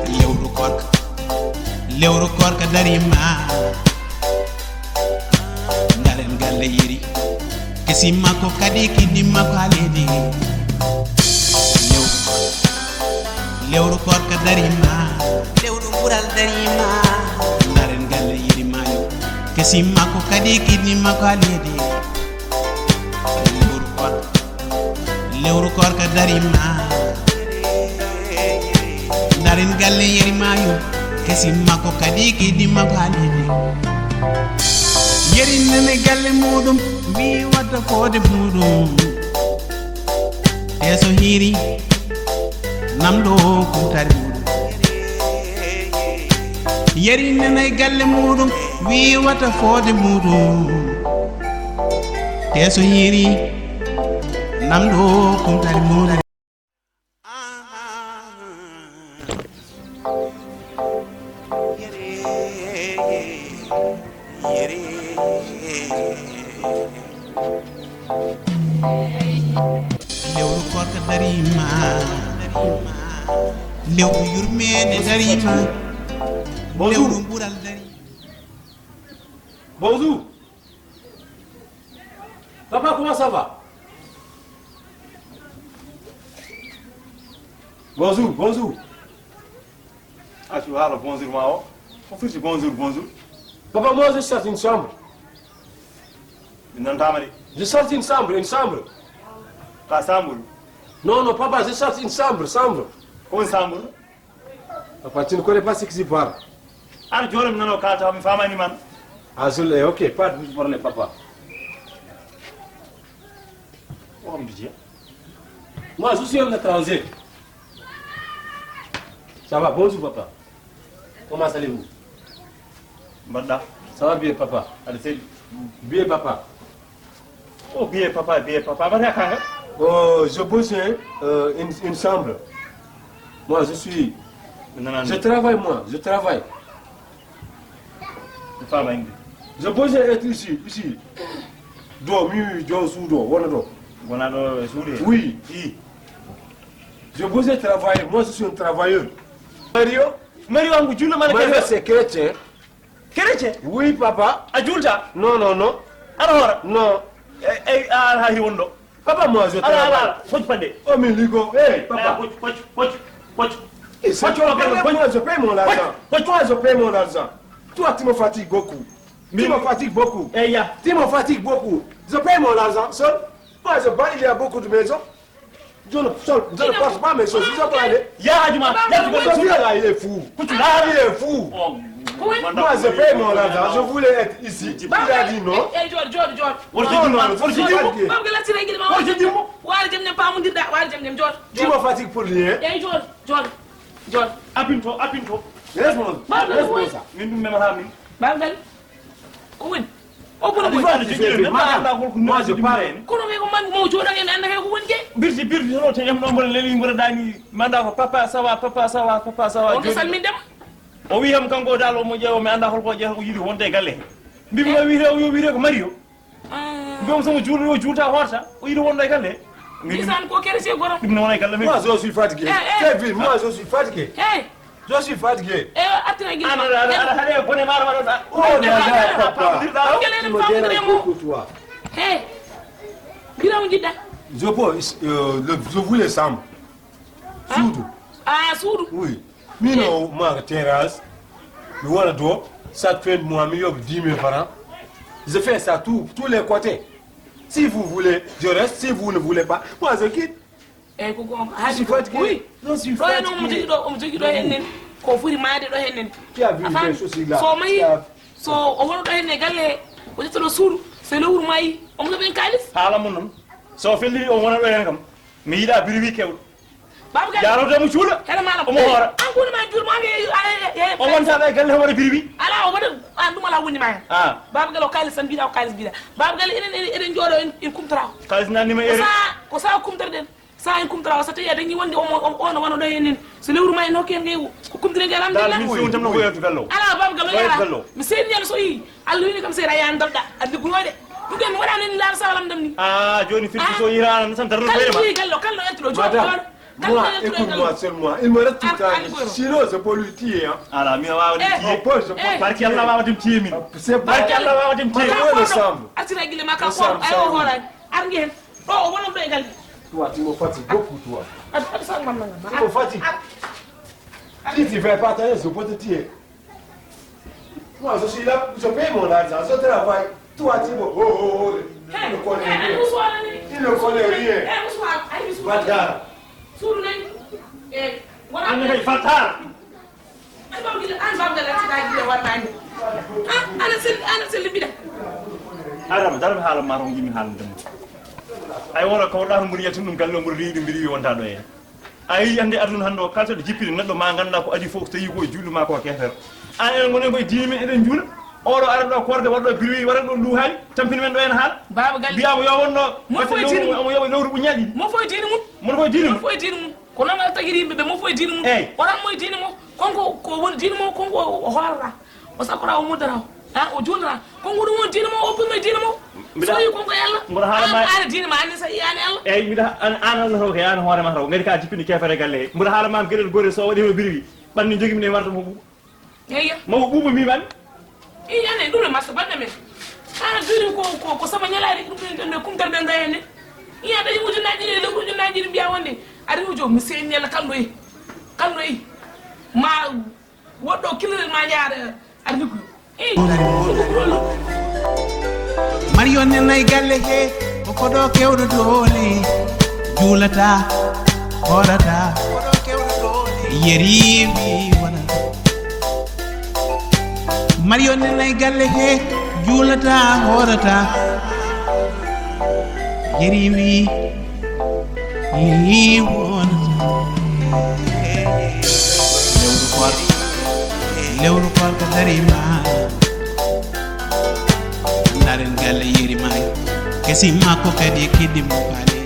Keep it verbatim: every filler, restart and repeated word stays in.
Lewru koorka, lewru koorka dariima. Ndaren galle Yeri, kesi makko kadi kiddi makko haa leydi. Lew-, lewru koorka dariima, lewru ɓural dariima. Ndaren galle Yeri Maayo, kesi makko kadi kiddi makko haa leydi. Lewru koorka, lewru koorka dariima. Ndaren galle Yeri Maayo, kesi makko kadi kiddi makko haa leydi. Yeri nani galle muuɗum, wi'i watta foode muuɗum. Te so hiiri, namdo kumtari muuɗum. Yeri nani galle muuɗum, wi'i watta foode muuɗum. Te so hiiri, namdo kumtari muuɗum. Lewru koorka dariima, lewru yurmeende dariima. Bonjour. Lewru ɓural dariima. Bonjour. Papa, comment ça va? Bonjour, bonjour. Ah, tu vois, bonjour, Mao. On fait bonjour, bonjour. Papa, moi, je cherche une chambre. Une chambre? Je cherche une chambre, une chambre. Pas chambre. Non, non, papa, je cherche une chambre, chambre. Comment chambre? Papa, tu ne connais pas ce qui se passe. Ar jooɗo mi nano kalata mi famani man. Ah, je l'ai, ok, pas de problème, papa. Oh, mon Dieu. Moi, je suis un étranger. Ça va, bonjour, papa. Comment allez-vous? Mbaɗɗa? Ça va bien, papa. Aɗa selli? Bien, papa. Oh, bien, papa, bien, papa. Mbaɗa kanga? Oh, je besoin, euh, une, une chambre. Moi, je suis, je travaille, moi, je travaille. Mi faama innde. Je besoin être ici, ici. Do, mi, do, suudo, wona do. Wona do, e suude? Oui. I. Je besoin travailler, moi, je suis un travailleur. Mario? Mario, am ko julɗo mala Mario, c'est chrétien. Chrétien? Oui, papa. A julta? Non, non, non. Aɗa hoora? Non. Ey, ey, a, a, hari wonɗo. Papa, moi, je travaille. Ala, ala, ala. Focc panɗe. Oh, mi ligo. Hey, papa. Focc, focc, focc, focc. Focc, focc, focc. Moi, je paye mon argent. Focc, focc. Moi, je paye mon argent. Toi, tu me fatigues beaucoup. Tu me fatigues beaucoup. Eh, ya. Tu me fatigues beaucoup. Je paye mon argent seul. Moi, je bats, il y a beaucoup de maisons. Je ne, je, je ne porte pas mes choses. Je peux aller. Ya, Hadji Ma, ya, Hadji Ma. Ce vieux-là, il est fou. Kutu. Ah, il est fou. Oh. Moi, je paye mon argent. Je voulais être ici. Il a dit non. Eh, eh, jooɗo, jooɗo, jooɗo. Non, non, non, je suis fatigué. Baaba Gala, tira gila ma. Wara jam, wara jam, jam, pamondirɗa, wara jam, jam, jooɗo. Tu me fatigues pour rien. Eh, jooɗo, jooɗo, jooɗo. Abinto, abinto. Laisse-moi, laisse-moi ça. Min ɗum memata min. Baaba Gala. Ko woni? O kono ko woni? Moi, je parle. Kono kay ko man mo jooɗo en annda kay ko woni kay. Birti, birti, hono te em ɗo mboɗo leli mboɗo dani. Manda ko papa sawa, papa sawa, papa sawa. On ko salmindema. O wi ham kanko dal omo ƴeewa mi annda holko o ƴeewata, o yiɗi wonde e galle he. Mbimi o wiyete, o wiyete ko Mario. Ah. Mbimi somo juulɗo o juulta hoorta, o yiɗi wonde e galle he. Mbimi ko kere se goro. Ɗum ne wona e galle men. Moi, je suis fatigué. Eh, eh. Kevin, moi, je suis fatigué. Hey. Je suis fatigué. Eh, artina gila. Ana, ana, ana, hade bone mara mara. Oh, non, non, papa. Gila, tu me déranges beaucoup, toi. Hey. Gila mo jiɗɗa. Je peux, euh, le, je voulais chambre. Suudu. Ah, suudu. Oui. Mi no manga terrasse. Mi wona do. Chaque fin de mois, mi yoɓa dix mille francs. Je fais ça tout, tous les côtés. Si vous voulez, je reste. Si vous ne voulez pas, moi, je quitte. Eyyi, ko goonga. Je suis fatigué. Oui. Je suis fatigué. Ɗo heen omo jogii ɗo, omo jogii ɗo heen nen. Ko foti maayde ɗo heen nen. Qui a vu mes soucis là? So mayi, so o woni ɗo heen e galle, o ƴetta ɗo suudu, so lewru maayi, omo heɓa heen kaalis. Haala mum noon. So felliti o wona ɗo heen kam. Mi yiɗaa bruit kewɗo. Baaba Galle. Yaroto mo cuuɗa. Hela malam. Omo hoora. An kuni ma juul ma nge, ay, ay, ay. O wonta ɗo e galle o waɗa bruit. Ala o waɗa, an ɗum ala woni ma heen. Ah. Baaba Galle o kaalis tan mbiɗa, o kaalis mbiɗa. Baaba Galle eɗen, eɗen, eɗen jooɗo en, en kumtata. Kaalis nanni ma ere. Ko sa, ko sa kumtata ɗen. Sa en kumtata o, so tawi a dañi wonde omo, omo, ono wano ɗo heen nen. So lewru ma en hokke heen kay ko kumtire nde alhamdulillah. Dal min fewni tan no ko yewtu gallo. Ala Baaba Galle o yara. Mi seedni Yalla so yi. Allah wini kam seeɗa a yahan dalɗa. A liggoyde. Ɗum kay mi waɗa nen laara sa walam dam ni. Ah, jooni firti so yira an tan darno. Kala ko yi gallo, kala no yaltuɗo. Jooɗo, jooɗo. Moi, écoute-moi seulement. Il me reste tout le temps. Sinon, je peux lui tuer, hein. Ala, mi wawa ɗum tiye. On peut, je peux tuer. Barki Allah wawa ɗum tiye min. C'est pas. Barki Allah wawa ɗum tiye. Moi, le sang. Artira gile ma ka ko ayo horan. Arngi hen. Ɗo o wonam ɗo e galle. Toi, tu me fatigues beaucoup, toi. Ar ar sang mam nanga. Tu me fatigues. Si tu fais pas attention, je peux te tuer. Moi, je suis là, je paye mon argent, je travaille. Toi, tu me. Oh, oh, oh. Il ne connaît rien. Il ne connaît rien. Bâtard. Suudu nayi. E wona. An kay fatar. An bawdi an bawda la tida gida warnani. An an sel an sel bida. Adama, dara mi haala ma ron jimi haalande mo. Ay wona ko da mo riyatin dum gallo mo riidi mbiri wonta do e. A yii hannde aduna hannde o, kala so ɗo jippini neɗɗo ma ngannda ko adii fof, so tawii ko e juulɗo ma ko kefeero. An en ngonen koye diine men, eɗen juula. Oɗo ara ɗo koorde, waɗa ɗo birwi, waɗa ɗo luuhaali, tampini men ɗo en haala. Baaba Galle. Mbiyaama yo wonno. Mo fof e diine mum. Omo yoɓa lewru ɓuññaaɗi. Mo fof e diine mum. Mono fof e diine mum. Mo fof e diine mum. Ko noon ngal tagiri yimɓe ɓe, mo fof e diine mum. Eey. Oran mo e diine mo. Konko ko woni diine mo, konko o hoorata. O sakkora, o muddata, o. Ha, o juulata. Konko ɗum woni diine mo, o oppi mo e diine mo. Mbiɗa. So yi konko e Allah. Mboɗo haala ma. An, an diine ma, an sa yi an e Allah. Eey, mbiɗa, an, an Allah taw kay, an hoore ma taw. Ngari ka jippini kefere galle he. Mboɗo haala ma geɗel gore, so waɗi ma birwi. Ɓanni jogi mine warta mo ɓuuɓa. Eey. Mo ɓuuɓa mi man. Ii, ane, ɗum e masa baɗɗo men. An birwi ko, ko, ko sama ñalaari ɗum ɗum ɗum kumtere ɓe ngaye ne. Iya, dañi ujunnaaji ɗiɗi, lewru ujunnaaji ɗiɗi mbiya wonde. Ari ujo, mi seeni Allah kam ɗo yi. Kam ɗo yi. Ma Woɗɗo kinirel ma yaara ardigu. Mariyo nenay galle he ko koɗo kewɗo doole juulata horata yerimi wona. Mariyo nenay galle he juulata horata yerimi. Ii, won. Lewru koor, lewru koor ko darima. Ndaren galle yerima. Kesi makko kadi e kiddi mo faale.